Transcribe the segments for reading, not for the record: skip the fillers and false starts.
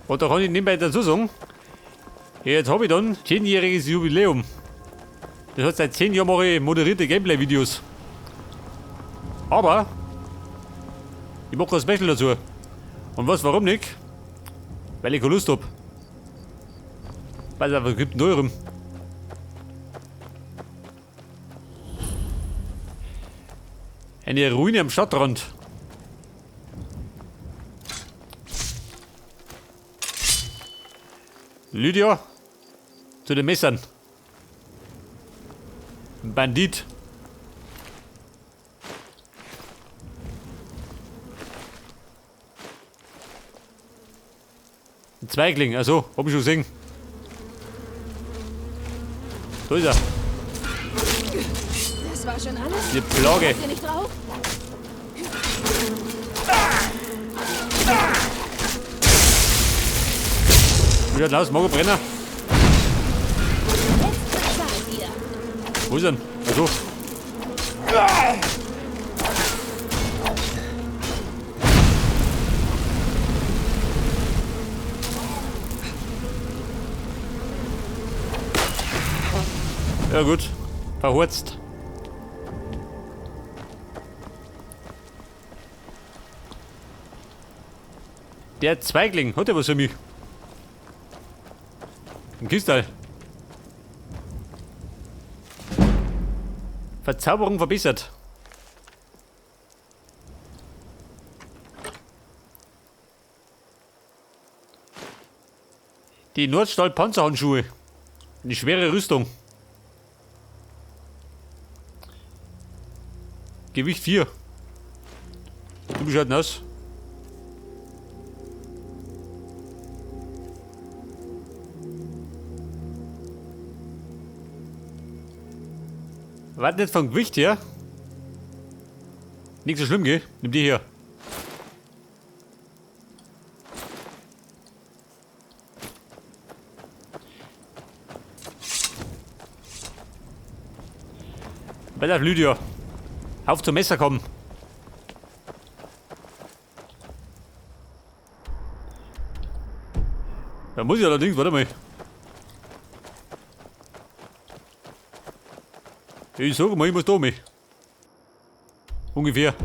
Und da kann ich nebenbei dazu sagen, jetzt habe ich dann 10-jähriges Jubiläum. Das heißt, seit 10 Jahren mache ich moderierte Gameplay-Videos. Aber ich mache ein Special dazu. Und was, warum nicht? Weil ich keine Lust hab. Weiß aber, gibt einen rum. Eine Ruine am Stadtrand. Lydia, zu den Messern. Ein Bandit. Ein Zweigling, also, hab ich schon gesehen. Da ist er. Das war schon alles? Die Plage. Habt ihr nicht drauf? Wie schaut aus? Magenbrenner? Jetzt bezahlt ihr. Wo ist er denn? Also. Ja gut, verhurzt. Der Zweigling, hat er was für mich? Ein Kistal. Verzauberung verbessert. Die Nordstahl Panzerhandschuhe. Eine schwere Rüstung. Gewicht 4. Du bist halt nass. Warte nicht vom Gewicht her. Nicht so schlimm, gell? Nimm die hier. Pass auf, Lydia. Auf zum Messer kommen. Da muss ich allerdings, warte mal. Ich sag mal, ich muss da mit. Ungefähr.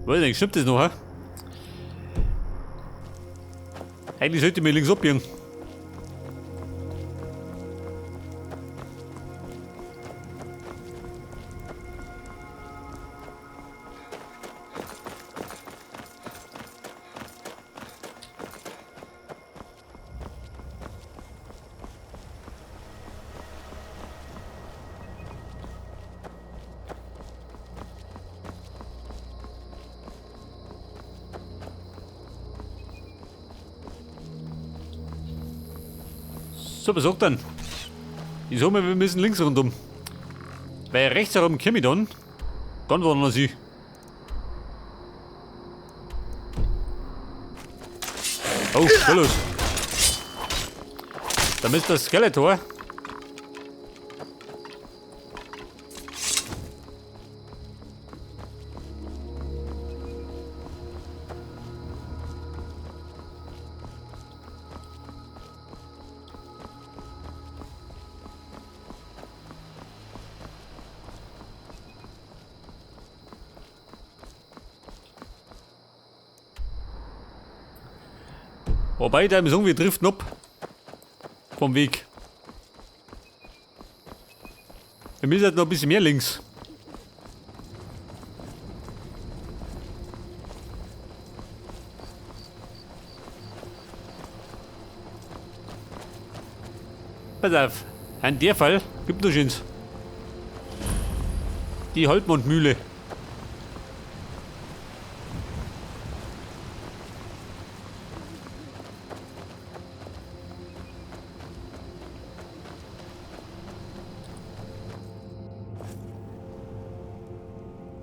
Weiß nicht, stimmt das noch, hä? Eigentlich sollte ich mir links abbiegen. So, was sagt dann? Ich sag mal, wir müssen links rundum. Weil rechts herum komme ich dann. Ganz woanders hin. Oh, da los. Da ist das Skeletor. Wobei, da im wir driften ab. Vom Weg. Wir müssen halt noch ein bisschen mehr links. Pass auf, in der Fall gibt es noch die Halbmondmühle.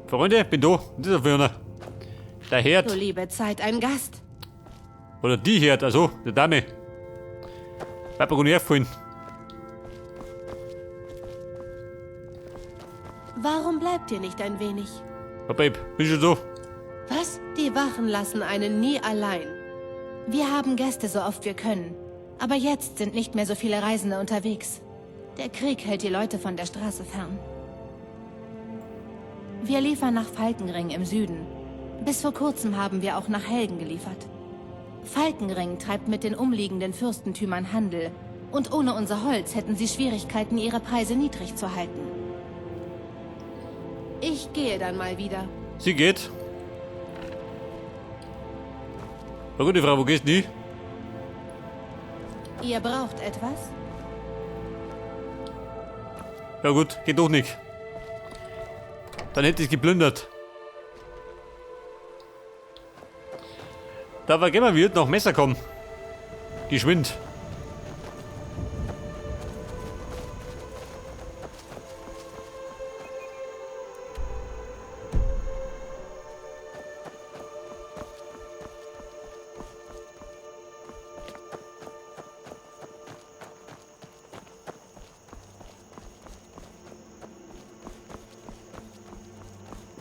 Freunde, bin da. Das ist ein einer. Der Herd. Du liebe Zeit, ein Gast. Oder die Herd, also, der Dame. Bleib mir gut vorhin. Bleibt ihr nicht ein wenig? Ja, Babe, bist du da? Was? Die Wachen lassen einen nie allein. Wir haben Gäste so oft wir können. Aber jetzt sind nicht mehr so viele Reisende unterwegs. Der Krieg hält die Leute von der Straße fern. Wir liefern nach Falkenring im Süden. Bis vor kurzem haben wir auch nach Helgen geliefert. Falkenring treibt mit den umliegenden Fürstentümern Handel. Und ohne unser Holz hätten sie Schwierigkeiten, ihre Preise niedrig zu halten. Ich gehe dann mal wieder. Sie geht. Na gute Frau, wo gehst du hin? Ihr braucht etwas? Ja gut, geht doch nicht. Dann hätte ich geplündert. Da war gehen wir noch Messer kommen. Geschwind.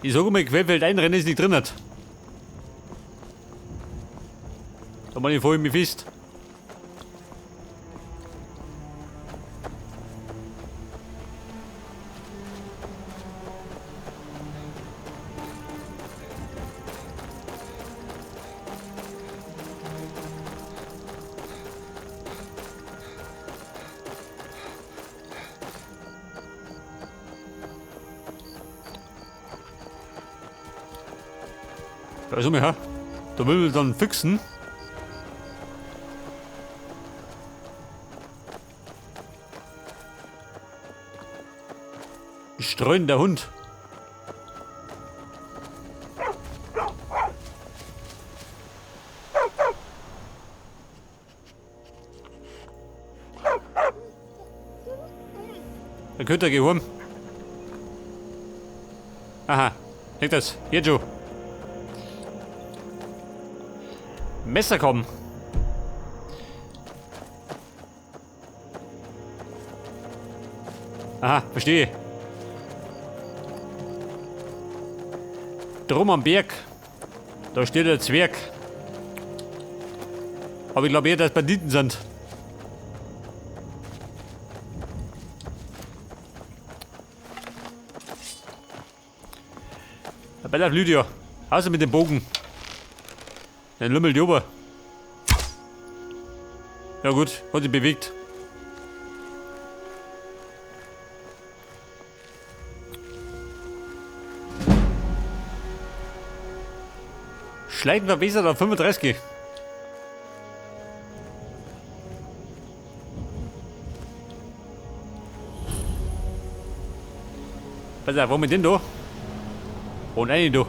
Ich sag mal, Quellfeld einrennen ist nicht drin. Hat. Da bin ich voll mich fest. Da ist er, da will wir dann fixen. Streuen der Hund. Der Köter geh heim. Aha, hängt das. Jetzt schon. Messer kommen. Aha, verstehe. Drum am Berg. Da steht der Zwerg. Aber ich glaube eher, dass Banditen sind. Der Bella Lydia. Außer mit dem Bogen. Dann lümmelt die ober. Ja gut, hat sich bewegt. Schleichen wir besser auf 35. Pass auf, wo mit denn da? Und eine da.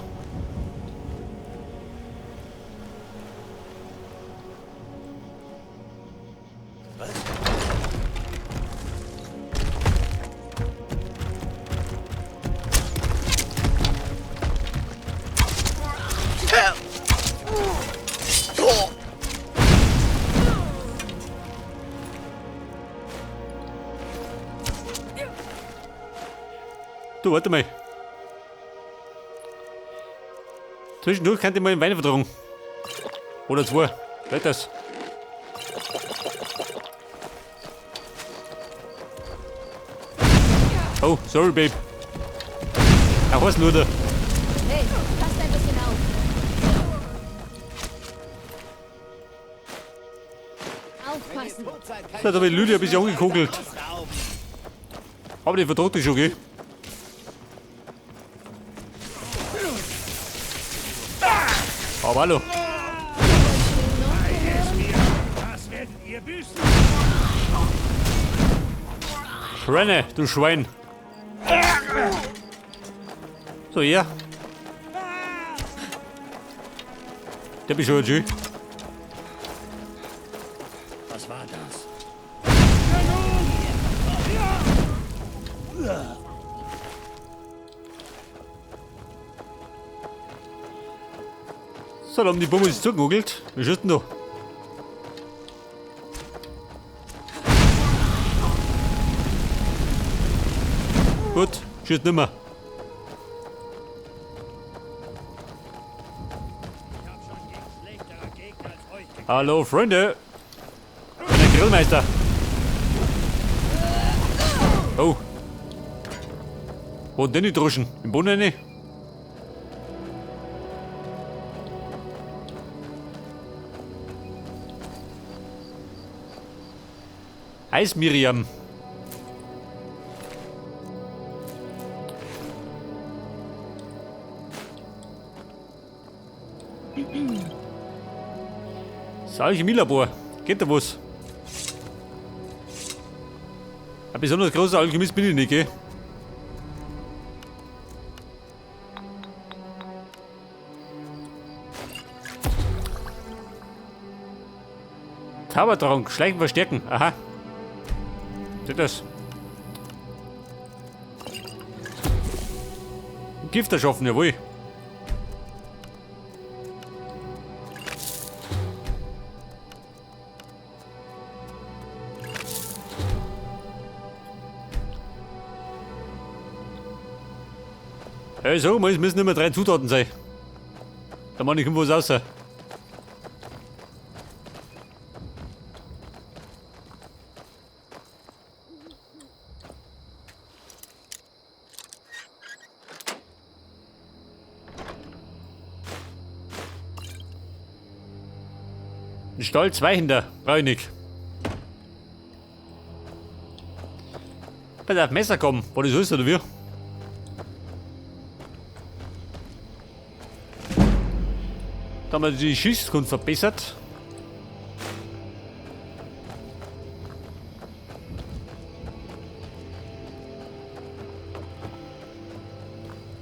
Du, warte mal. Zwischendurch könnte ich mal einen Wein vertragen. Oder zwei. Geht das? Oh, sorry, Babe. Ach, was nur da? Hey, passt ein bisschen auf. Aufpassen. Da hat aber die Lydia ein bisschen angekugelt. Aber die vertragt dich schon, gell? Aber hallo. Renne, du Schwein. So, hier. Der bist schon, tschüss. Was war das? So, da haben die Bombe sich zugekugelt. Wie schießt denn da? Gut, schießt nimmer. Hallo Freunde! Ich bin der Grillmeister. Oh. Wo denn die Druschen? Im Boden rein? Eis Miriam. Das Alchemielabor. Geht da was? Ein besonders großer Alchemist bin ich nicht, gell? Zaubertrank, Schleichen verstärken. Aha. Seht das? Gift erschaffen, jawohl. Ja, sag mal, es müssen immer 3 Zutaten sein. Da mach ich irgendwas raus. Ein Stall 2 hinter, brauch ich nicht. Bei der Messer kommen, war das alles oder wie? Da haben wir die Schießkunst verbessert.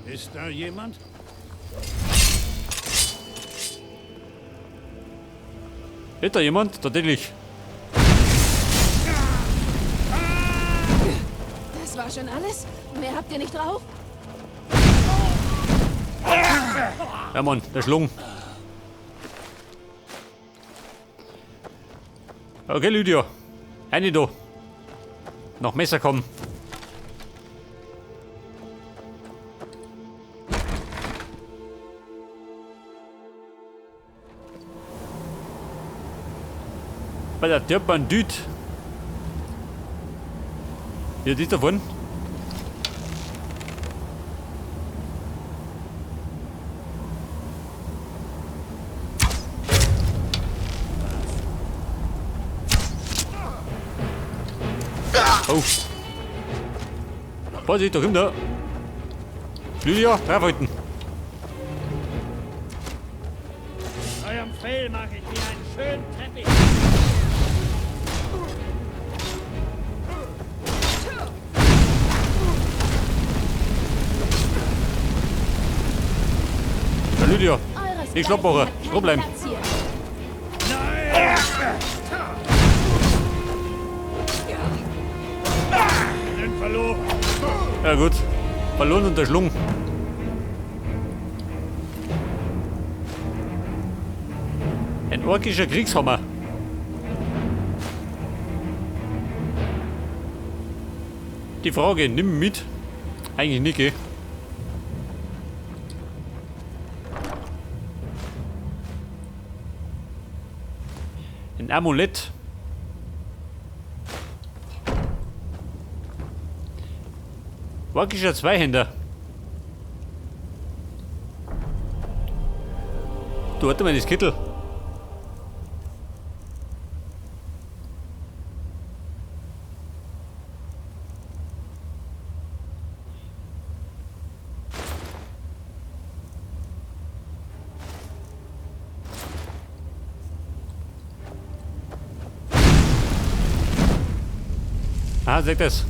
Ist da jemand? Ist da jemand? Tatsächlich. Das war schon alles? Mehr habt ihr nicht drauf? Ja Mann, der Schlung. Okay, Lydia. Eine da. Noch Messer kommen. Bei der der Bandit. Ja, die ist davon. Oh. Vorsicht, da kommt er. Lydia, draufhalten. Eurem Fell mache ich mir einen schönen Teppich. Ja, Lydia, ich schnapp auch. Dran bleiben. Ja gut, verloren und erschlungen. Ein orkischer Kriegshammer. Die Frage, nimm mit. Eigentlich nicht, gell? Ein Amulett. Orkischer Zweihänder. Du, warte mal, das Kittel. Ah, sag das.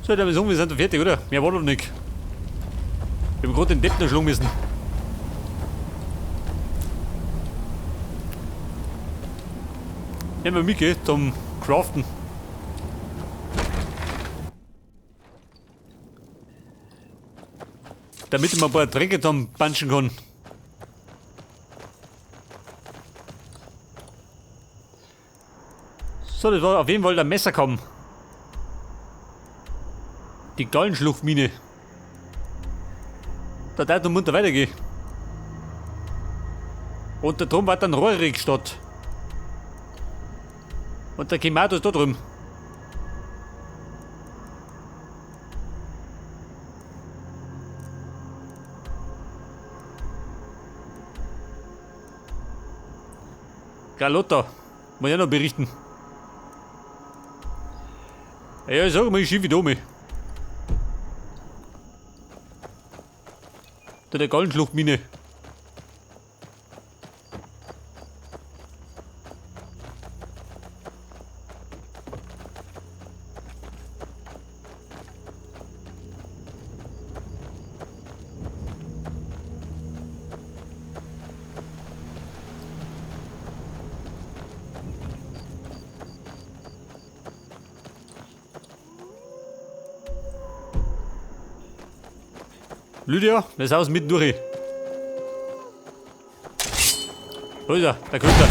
So, dann wir sind fertig, oder? Mehr war doch nicht. Wir haben gerade den Depp noch schlagen müssen. Nehmen wir mit, gell, zum Craften. Damit ich mal ein paar Tränke zum Punchen kann. So, das war auf jeden Fall der Messerkamm. Die Gallenschluchtmine. Da darf noch munter weitergehen. Und da drum war dann Rorikstadt. Und der Kimato ist da drüben. Galotta. Muss ich auch noch berichten. Ja, ich sag mal, ich schieb wieder um. Da der Gallenschluchtmine. Lydia, das Haus mitten durch. Wo ist er? Der Köter.